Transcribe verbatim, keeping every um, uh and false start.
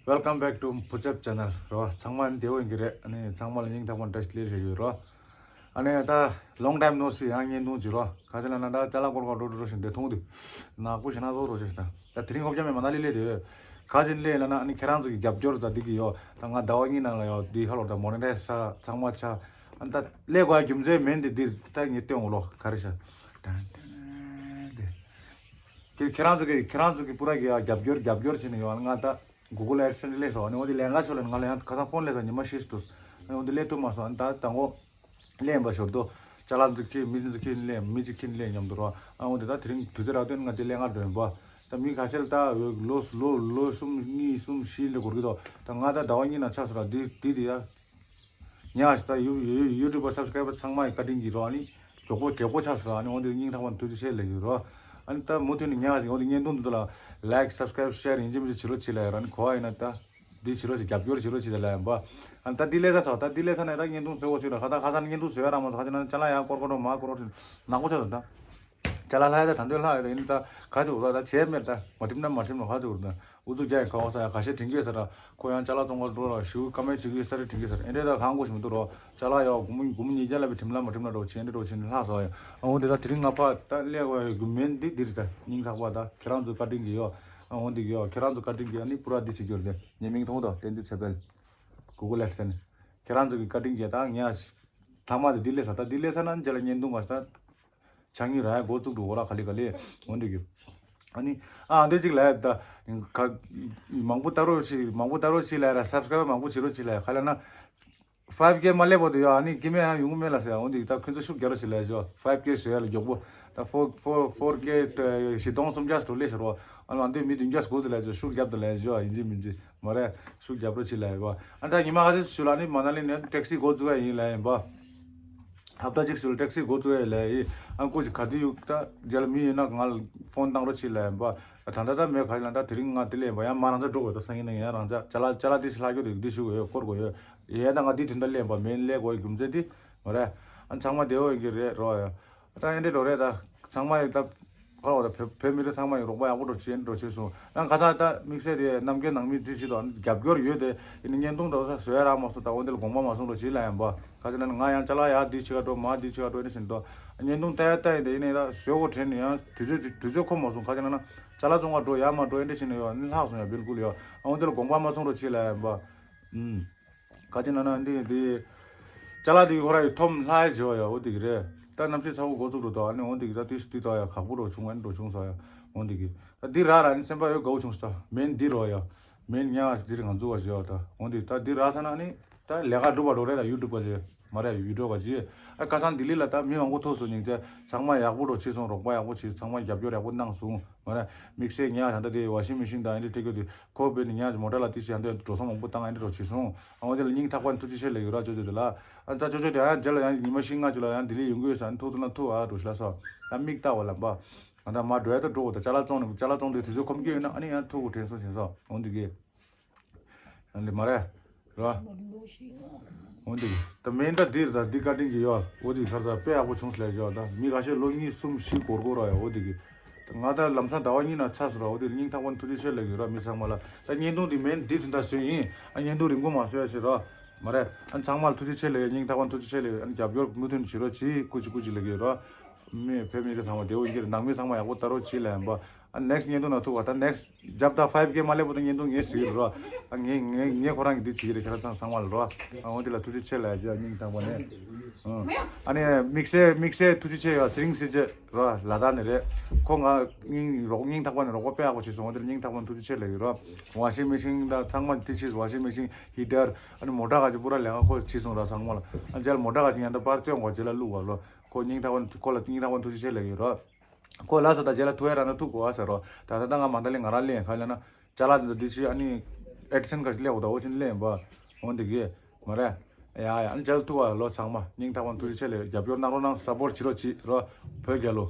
Welcome back to Puchep channel རོ། ཚང་མ་བདེ་པོ་ཡིན་གྱི་རེད། ཨ་ནི་ཚང་མ་ལ་སྙིང་ཐག་པ་ནས་བཀྲ་ཤིས་བདེ་ལེགས་ཞུ་གི་ཡོད་རོ། ཨ་ནི་ད་long time no see ཡང་བརྙན་ཐུང་བྱེད་རོ། ག་ཅི་ལབ་ན་ད་ཅ་ལག་སྐོར་ག་འགྲོ་འགྲོ་བཞིན་བདེ་ཐུང་དུས་ནག་པོ་ཞེ་ན་བཟོ་འགྲོ་ཞེས་ད་ད་དེ་རིང་ཧོབ་རྒྱ་མེད་མ་ན་ལི་ལི་དེ་ག་ཅི་ལས་ལབ་ན། ཨ་ནི་ཁྱེད་རང་ཚོ་གི་རྒྱབ་སྐྱོར་ད་འདི་གི་ཡོད། ད་ང་ཟླ་བ་གཉིས་ནང་ལ་ཡོད་འདི་ཧ་ལོ་ད་མོ་ནི་ཊའི་ཛི་ཆགས་ཚང་མ་ཆགས། ཨ་ནི་ད་ལས་དགོས་ཡ་རྒྱུ་མཚན་མིན་འདི་འདིར་ད་ངས་སྟོན་འོ་ལོ་ག་རེ་ཤ་ད་དེ། ཁྱེད་ཁྱེད་རང་ཚོ་གི་ཁྱེད་རང་ཚོ་གི་པུ་ར་གི་ཡ་རྒྱབ་སྐྱོར་རྒྱབ་སྐྱོར་བྱས་ནས་ཡོད། ང་ད་Google AdSense ལས་སོ་ནི་འོ་དེ་ལས་ང་ཤོར་ལ་ང་ལ་ཡང་ཁ་སང་ཕོན་ལས་སོ་ཉི་མ་ཤེས་སུ་འདུག་ཨ་ནི་འོ་དེ་ལས་ཐུབ་མ་སོང་། ཨ་ནི་ད་དང་པོ་ལས་ཡིན་པ་ཞོར་དུ་ཅ་ལག་འཛུགས་ཁྱི་མི་འཛུགས་ཁྱི་ལས་མི་གཅིག་ཁྱི་ལས་མཉམ་དུ་རོ། ཨ་འོ་དེ་ད་དེ་རིང་དུས་ཚོད་རག་དུས་ང་དེ་ལས་ང་འགྲོ་ཡིན་པ། ད་མི་ཁ་ཤས་ལ་ད་ལོ་ལོ་ལོ་གསུམ་གཉིས་གསུམ་བཞི་ལས་འགོར་གི་འདུག་ད་ང་ད་ཟླ་བ་གཉིས་ནང་ཆགས་སོང་ར། འདི་འདི་དེ་ཡ། ཉག་ཞིག་ད་ཡུ་ཡུ་ཡུ་ཊུབ་པ་སབ་སི་ཀ་རའི་བར་ཚང་མ་ཡི་བཀའ་དྲིན་གྱིས་རོ། ཨ་ནི་མགྱོགས་པོ་མགྱོགས་པོ་ཆགས་སོང་། ཨ་ནི་འོ་འདི་སྙིང་ཐག་པ་ནས་ཐུགས་རྗེ་ཆེ་ལབ་ཡོད་རོ། ཨ་ནི་ད་མུ་མཐུད་ནས་ཉག་ཞིག་འོ་འདི་བརྙན་ཐུང་འདི་ལ་ལའིཀ་སབ་སི་ཀ་རའི་ཤེར་ཡིན་གཅིག་མིན་གཅིག་བྱེད་རོགས་བྱེད་ལབ་ཡོད་ར། ཨ་ནི་གོ་བ་ཡིན་ན་ད་འདི་བྱེད་རོགས་བྱེད་རྒྱབ་སྐྱོར་བྱེད་རོགས་བྱེད་ལབ་ཡིན་པ། ཨ་ནི་ད་འདི་ལས་ས་ཚོ་ད་འདི་ལས་ས་ནས་ད་བརྙན་ཐུང་བཟོས་འོ་ཞིག་ལ་ཁ་ད་ཁ་སང་བརྙན་ཐུང་བཟོས་ཡ་ར་མ་སོང་། ཁ་ཅིག་ན་ཅ་ལག་ཡང་སྐོར་སྐོར་འགྲོ་མ་སྐོར་འགྲོ་ནག་པོ་ཆགས་སོང་ད། ཅ་ལག་ལྷག་ཡ་ད་ད་འདོད་ལྷག་ཡ་ད་ཡིན་ད་ག་ཅིག་འུར་ད་ད་བྱས་མེད་ད་མ་ཁྲིམས་ན་མ་ཁྲིམས་ལ་ག་ཅིག་འུར་ད་ཨུ་ཚུགས་རྒྱག་ཡ་ག་བ་ས་ཡ་ག་ཤེད་དྲིན་གྱིས་ས་ར་ཁོ་ཡང་ཅ་ལག་བཙོང་ག་འགྲོ་ར་ཞུ་ཀ་མེད་བྱེད་ཀྱི་ས་ར་དྲིན་གྱིས་ས་ར་ཨེ་འདྲས་ད་གང་དགོས་ཞིག་མི་འདུག་རོ། ཅ་ལག་ཡོ་དགུ་མོ་དགུ་མོ་ཉིས་བརྒྱ་ལ་བའི་ཁྲིམས་ལ་མ་ཁྲིམས་ལ་འགྲོ་ཆེ་ཨེ་འདྲས་འགྲོ་ཆེ་ནི་ལྷག་སོ་ཡ། ཨ་འོ་དེ་ད་དེ་རིང་ང་ཕ་ད་ལས་གོ་ཡ་གུ་མེན་འདི་འདི་རེད་ད་སྙིང་ཐག་པ་ད་ཁྱེད་རང་ཚོའི་བཀའ་དྲིན་གྱིས་ཡོ། ཨ་འོ་འདི་གི་ཡོ་ཁྱེད་རང་ཚོའི་བཀའ་དྲིན་གྱིས་ཨ་ནི་པུ་ར་འདི་བྱེད་རྒྱུ་རེད་དེ་ངའི་མིང་མཐོང་ད་བསྟན་འཛིན་ཚེ་འཕེལ། གུ་གུལ་ཨེ་ཌི་སེན་སི། ཁྱེད་རང་ཚོ་གི་བཀའ་དྲིན་གྱིས་ད་ངས་ཐ་མ་དེ་འདི་ལས་ས་ད་འདི་ལས་ས་ན་འཇལ་ལ་བརྙན་ཐུང་བ་ས་ཆགས་ཉིན་ར་ཡ་འགོ་བཙུགས་འགྲོ་འོ་ར་ག་ལེ་ག་ལེ་འོ་འདི་གི། ཨ་ནི་ཨ་འདི་གཅིག་ལ་ཡ་ད་ག་མང་པོ་ལྟ་རོགས་བྱེད་མང་པོ་ལྟ་རོགས་བྱེད་ལ་ཡ་ར་སབ་སི་ཀ་རའིབ་མང་པོ་བྱེད་རོགས་བྱེད་ལ་ཡ་ག་ལ་ན། ཕའིབ་ཀེ་མ་སླེབས་བར་དུ་ཡོད་ཨ་ནི་སྐྱེ་དམན་ཡང་ཡོང་གི་མེད་ལ་ཟེར་འོ་འདི་ད་ཁོ་ཚོ་ཤུགས་རྒྱག་རོགས་བྱེད་ལ་ཡ་ཞོ་ཕའིབ་ཀེ་བཟོ་ཡ་ལ་མགྱོགས་པོ། ད་ཕོར་ཕོར་ཕོར་ཀེ་བཞི་སྟོང་སུམ་བརྒྱ་ཙམ་སླེབས་ཤག་རོ། ཨ་ནི་ཨ་འདི་མི་བདུན་བརྒྱ་ཙམ་འགོར་ཙམ་ལ་ཡ་ཞོ་ཤུགས་རྒྱབ་དང་ལ་ཡ་ཞོ་ཡིན་གཅིག་མིན་གཅིག་མ་རེད། ཤུགས་རྒྱབ་རོགས་བྱེད་ལ་ཡ་བ། ཨ་ད་ཉི་མ་ཁ་ཤས་ཤུལ་ལ་ཨ་ནི་མ་ན་ལི་ནས་ཊེག་སི་འགོ་བཙུགས་ཡ་ཡིན་ལ་ཡིན་པ། ཧབ་ཏ་གཅིག་ཤུལ་ཊེག་སི་འགོ་བཙུགས་ཡ་ལ་ཡིན། ཨ་ཀུ་ཅི་ག་དུས་ཡུག་ད་རྒྱ་ལ་མི་ཡོད་ན་ང་ལ་ཕོན་བཏང་རོགས་བྱེད་ལ་ཡིན་པ། ད་ད་ད་མེད་ག་ལ་ད་དེ་རིང་ང་དེ་ལས་ཡིན་པ་ཡང་མ་རང་ཅག་འགྲོ་དགོས་ད་སང་ཉིན་ནས་ཡང་རང་ཅག་ཅ་ལག་ཅ་ལག་དེ་ཞིག་ལྷག་རྒྱུ་དེ་འདི་ཞུ་དགོས་ཡོད་སྐོར་དགོས་ཡོད། ཡས་ད་ང་འདི་དོན་དག་ལས་པ་མེད་ལས་དགོས་རྒྱུ་མཚན་འདི་མ་རེད། ཨ་ཚང་མ་བདེ་བོ་ཡིན་གྱི་རེད་རོགས་ཡ། ཨ་ད་ཨེ་འདྲས་རོགས་རེད་ད། ཚང་མ་ཡི་ད་ཁོ་རོགས་ད་བོད་བོད་མི་རིགས་ཚང་མ་ཡི་རོགས་པ་ཡག་པོ་འགྲོ་ཆེ་འགྲོ་ཆེ་སོང་། ཨ་ཁ་ཚ་ད་དམིགས་བསལ་དེ་ནམ་མཁའི་ནང་མི་འདི་ཞིག་དང་རྒྱབ་སྐྱོར་ཡོད་དེ་ཡིན་ན་བརྙན་ཐུང་འདྲ་བོ་ས་བཟོ་ཡ་རག་མ་སོང་ད་འོ་འདི་ལ་དགོངས་པ་མ་ཚོམ་རོགས་བྱེད་ལ་ཡང་པ་ཁ་ཚ་ན་ང་ཡང་ཅ་ལག་ཡག་འདི་ཆེ་ག་འགྲོ་མ་འདི་ཆེ་ག་འགྲོ་ཨེ་འདྲས་ཟིན་ཏོ། བརྙན་ཐུང་ལྟ་ཡ་ལྟ་ཡི་དེ་ཡིན་ན་ཡི་ད་བཟོས་གོ་དྲན་ནས་ཡང་དུས་ཚོད་དུས་ཚོད་ཁོམ་མ་སོང་ཁ་ཚ་ན་ན་ཅ་ལག་བཙོང་ག་འགྲོ་ཡ་མ་འགྲོ་ཨེ་འདྲས་ཟིན་ན་ཡོད་ནི་ལྷག་སོང་ཡ་བིལ་ཀུལ་ཡོད། ཨ་འོ་འདི་ལ་དགོངས་པ་མ་ཚོམ་རོགས་བྱེད་ལ་ཡང་པ། ཨུམ། ག་ཅི་ན་ན་འདི་འདི། ཅ་ལག་འདི་ཁོ་ར་ཡི་ཐོམ་ལྷ་ཡི་བྱེད་བ་ཡ་འོ་འདི་གི་རེད། ད་གནམ་གཤིས་ཚ་བོ་འགོ་བཙུགས་འགྲོ་དོ་ཨ་ནི་འོ་འདི་གི་ད་དུས་སུ་དུས་དོ་ཡ་ཁག་པོ་འགྲོ་བྱུང་ཨ་ནི་འགྲོ་བྱུང་སོ་ཡ་འོ་འདི་གི། ད་འདི་ར་ར་ནི་སེམས་པ་ཡོད་དགའ་བོ་བྱུང་སོ་ད་མེན་འདི་རོ་ཡ། མེན་ཉ་འདི་རེད་ང་ཚོ་བ་བྱེད་བ་ད་འོ་འདི་ད་འདི་ར་ས་ན་ནི། ད་ལས་ཀ་སྒྲུབ་པ་འགྲོ་རེད་ད་ཡུ་ཊུབ་པ་བྱེད་མ་རེད་ཡུ་ཊུབ་པ་བྱེད། ཨ་ཁ་སང་ལྡི་ལི་ལ་ད་མི་མང་པོ་ཐུག་སོང་སྙིང་རྗེ་ཚང་མ་ཡག་པོ་འགྲོ་བྱས་སོང་རོགས་པ་ཡག་པོ་བྱས་ཚང་མ་རྒྱབ་སྐྱོར་ཡག་པོ་གནང་སོང་། མ་རེད། དམིགས་བསལ་ཉ་ད་ལྟ་དེ་ཝ་ཤིང་མེ་ཤིན་དང་ཨེ་འདྲ་སྤྲད་རྒྱུ་དེ་ཁོ་བོད་ནས་ཉ་མོ་ཊ་ལ་དེ་བྱས་ད་ལྟ་འགྲོ་སོང་མང་པོ་བཏང་ཨེ་འདྲ་འགྲོ་བྱས་སོང་། ཨ་འོ་དེ་ལ་སྙིང་ཐག་པ་ནས་ཐུགས་རྗེ་ཆེ་ལབ་ཡོད་ར་ཅོ་ཅོ་དེ་ལ། ཨ་ད་ཅོ་ཅོ་དེ་ཨ་རྗེས་ལ་ཡང་ཉི་མ་བཞི་ལྔ་ཅིག་ལ་ཡང་ལྡི་ལི་ཡོང་གི་ཡོད་ས་ཨ་ཐུག་ཐུག་ན་ཐུག་ཨ་འགྲོ་ཤི་ལ་སོ། ད་མིག་ལྟ་བ་ལ་འབའ། ང་ད་མ་འགྲོ་ཡ་ད་འགྲོ་དགོས་ད་ཅ་ལག་བཙོང་ནས་ཅ་ལག་བཙོང་དུས་དུས་ཚོད་ཁོམ་གྱི་ཡོད་ན་ཨ་ནི་ཡང་ཐུག་དགོས་དྲན་སོང་ཟེར་སོ་འོ་འདི་གི། ཨ་ལེ་མ་རེད། རོ། འོ་འདི་གི་ད་མེན་ད་འདིར་ད་འདི་བཀའ་དྲིན་གྱི་ཡོད་འོ་འདི་ཁར་ད་དཔེ་ཡག་པོ་བྱུང་སོང་ལས་ཞོ་ད་མི་ཁ་ཤས་ལོ་གཉིས་གསུམ་བཞི་འགོར་འགོར་ར་ཡོད་འོ་འདི་གི། ད་ང་ད་ལམ་སང་ཟླ་བ་གཉིས་ནང་ཆགས་སོང་ར་འོ་འདི་སྙིང་ཐག་པ་ནས་ཐུགས་རྗེ་ཆེ་ལབ་ཀྱི་ཡོད་ར་མི་ཚང་མ་ལ་ད་བརྙན་ཐུང་འདི་མེན་འདི་དོན་དག་བཟོས་ཡིན་ཨ་བརྙན་ཐུང་རིང་པོ་མ་བཟོས་ཡ་ཞིག་རོ། མ་རེད། ཨ་ཚང་མ་ལ་ཐུགས་རྗེ་ཆེ་ལབ་ཡོད་སྙིང་ཐག་པ་ནས་ཐུགས་རྗེ་ཆེ་ལབ་ཡོད་ཨ་རྒྱབ་སྐྱོར་མུ་མཐུད་ནས་བྱེད་རོགས་གྱིས་སྐུ་མཁྱེན་སྐུ་མཁྱེན་ལབ་ཀྱི་ཡོད་རོ། མི་བོད་མི་རིགས་ཚང་མ་བདེ་པོ་ཡིན་གྱི་རེད། ནང་མི་ཚང་མ་ཡག་པོ་ལྟ་རོགས་བྱེད་ལབ་ཡིན་པ། ཨ་ནེགསི་བརྙན་ཐུང་ནང་ཐུག་པ་ད་ནེགསི་རྒྱབ་ད་ཕའིབ་ཀེ་མ་སླེབས་པ་ད་བརྙན་ཐུང་ངས་བཟོ་གི་རེད་རོ། ཨ་ངས་ངས་ངས་ཁོ་རང་གི་འདི་བྱེད་ཀྱི་རེད་ཁྱེད་རང་ཚང་ཚང་མ་ལ་རོ། ཨ་འོ་འདི་ལ་ཐུགས་རྗེ་ཆེ་ལབ་ཡ་ཅི་ཨ་སྙིང་ཐག་པ་ནས། ཨ་ནི་དམིགས་བསལ་དམིགས་བསལ་ཐུགས་རྗེ་ཆེ་ཡོད་སིང་སི་ཅེ་རོ་ལ་དྭགས་ནས་རེད། ཁོ་ང་སྙིང་རོགས་སྙིང་ཐག་པ་ནས་རོགས་པ་དཔེ་ཡག་པོ་བྱས་སོང་འོ་འདི་ལ་སྙིང་ཐག་པ་ནས་ཐུགས་རྗེ་ཆེ་ལབ་ཡོད་རོ། ཝ་ཤིང་མེ་ཤིང་དང་ཚང་མ་འདི་བྱས་ཝ་ཤིང་མེ་ཤིང་ཧི་ཊར་ཨ་ནི་མོ་ཊ་ག་ཅིག་པུ་ར་ལས་ཀ་ཁོ་བྱས་སོང་ར་ཚང་མ་ལ། ཨ་རྗེས་ལ་མོ་ཊ་ག་ཅིག་ཡང་ད་པར་སྟོན་དགོས་རྗེས་ལ་བླུག་བ་ལོ། ཁོ་སྙིང་ཐག་པ་ནས་ཁོ་ལ་སྙིང་ཐག་པ་ནས་ཐུགས་རྗེ་ཆེ་ལབ་ཡོད་རོ། ཁོ་ལ་སོ་ད་རྗེས་ལ་ཐུག་ཡ་ར་ན་ཐུག་གོ་ཨ་ཟེར་རོ། ད་ད་ད་ང་མ་ད་ལེ་ང་རང་ལེན་ག་ལེན་ན། ཅ་ལག་འདི་ཚོ་འདི་ཕྱི་ཨ་ནི་ཨེ་ཌི་སན་ག་ཅིག་ལེན་འོ་ད་འོ་ཕྱི་ནས་ལེན་པ། འོ་འདི་གི་མ་རེད། ཡ་ཡ་ཨ་ནི་རྗེས་ལ་ཐུག་བ་ལོ་ཚང་མ་སྙིང་ཐག་པ་ནས་ཐུགས་རྗེ་ཆེ་ལེ་རྒྱབ་སྐྱོར་གནང་རོགས་གནང་སཔོར་བྱེད་རོགས་བྱེད་རོ། བོད་རྒྱལ་ལོ།